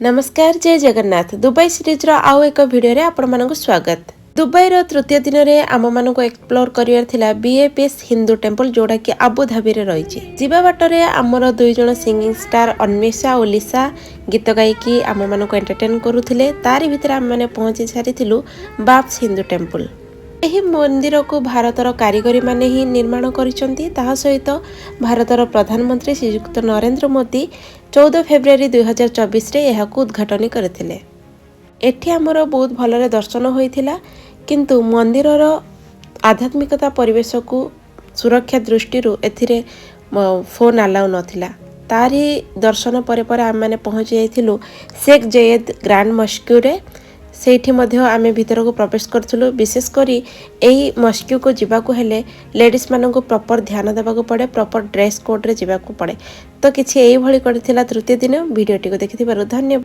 ନମସ୍କାର, ଜୟ ଜଗନ୍ନାଥ। ଦୁବାଇ ସିରିଜର ଆଉ ଏକ ଭିଡ଼ିଓରେ ଆପଣମାନଙ୍କୁ ସ୍ୱାଗତ। ଦୁବାଇର ତୃତୀୟ ଦିନରେ ଆମମାନଙ୍କୁ ଏକ୍ସପ୍ଲୋର କରିବାର ଥିଲା ବିଏପିଏସ୍ ହିନ୍ଦୁ ଟେମ୍ପଲ, ଯୋଉଟାକି ଆବୁଧାବିରେ ରହିଛି। ଯିବା ବାଟରେ ଆମର ଦୁଇ ଜଣ ସିଙ୍ଗିଂ ଷ୍ଟାର ଅନ୍ୱେଷା ଓ ଲିସା ଗୀତ ଗାଇକି ଆମମାନଙ୍କୁ ଏଣ୍ଟରଟେନ୍ କରୁଥିଲେ। ତାରି ଭିତରେ ଆମେମାନେ ପହଞ୍ଚି ସାରିଥିଲୁ ବାପ୍ସ ହିନ୍ଦୁ ଟେମ୍ପଲ। ଏହି ମନ୍ଦିରକୁ ଭାରତର କାରିଗରୀମାନେ ହିଁ ନିର୍ମାଣ କରିଛନ୍ତି। ତାହା ସହିତ ଭାରତର ପ୍ରଧାନମନ୍ତ୍ରୀ ଶ୍ରୀଯୁକ୍ତ ନରେନ୍ଦ୍ର ମୋଦି 14 ଫେବୃଆରୀ 2024ରେ ଏହାକୁ ଉଦ୍ଘାଟନ କରିଥିଲେ। ଏଠି ଆମର ବହୁତ ଭଲରେ ଦର୍ଶନ ହୋଇଥିଲା, କିନ୍ତୁ ମନ୍ଦିରର ଆଧ୍ୟାତ୍ମିକତା ପରିବେଶକୁ ସୁରକ୍ଷା ଦୃଷ୍ଟିରୁ ଏଥିରେ ଫୋନ୍ ଆଲାଉ ନଥିଲା। ତାରି ଦର୍ଶନ ପରେ ପରେ ଆମେମାନେ ପହଞ୍ଚି ଯାଇଥିଲୁ ଶେଖ୍ ଜୟେଦ ଗ୍ରାଣ୍ଡ ମସ୍କ୍ୟୁରେ। ସେଇଠି ମଧ୍ୟ ଆମେ ଭିତରକୁ ପ୍ରବେଶ କରିଥିଲୁ। ବିଶେଷ କରି ଏହି ମସ୍କ୍ୟୁକୁ ଯିବାକୁ ହେଲେ ଲେଡ଼ିଜ୍ ମାନଙ୍କୁ ପ୍ରପର୍ ଧ୍ୟାନ ଦେବାକୁ ପଡ଼େ, ପ୍ରପର୍ ଡ୍ରେସ୍ କୋଡ଼୍ରେ ଯିବାକୁ ପଡ଼େ। ତ କିଛି ଏଇଭଳି କରିଥିଲା ତୃତୀୟ ଦିନ। ଭିଡ଼ିଓଟିକୁ ଦେଖିଥିବାରୁ ଧନ୍ୟବାଦ।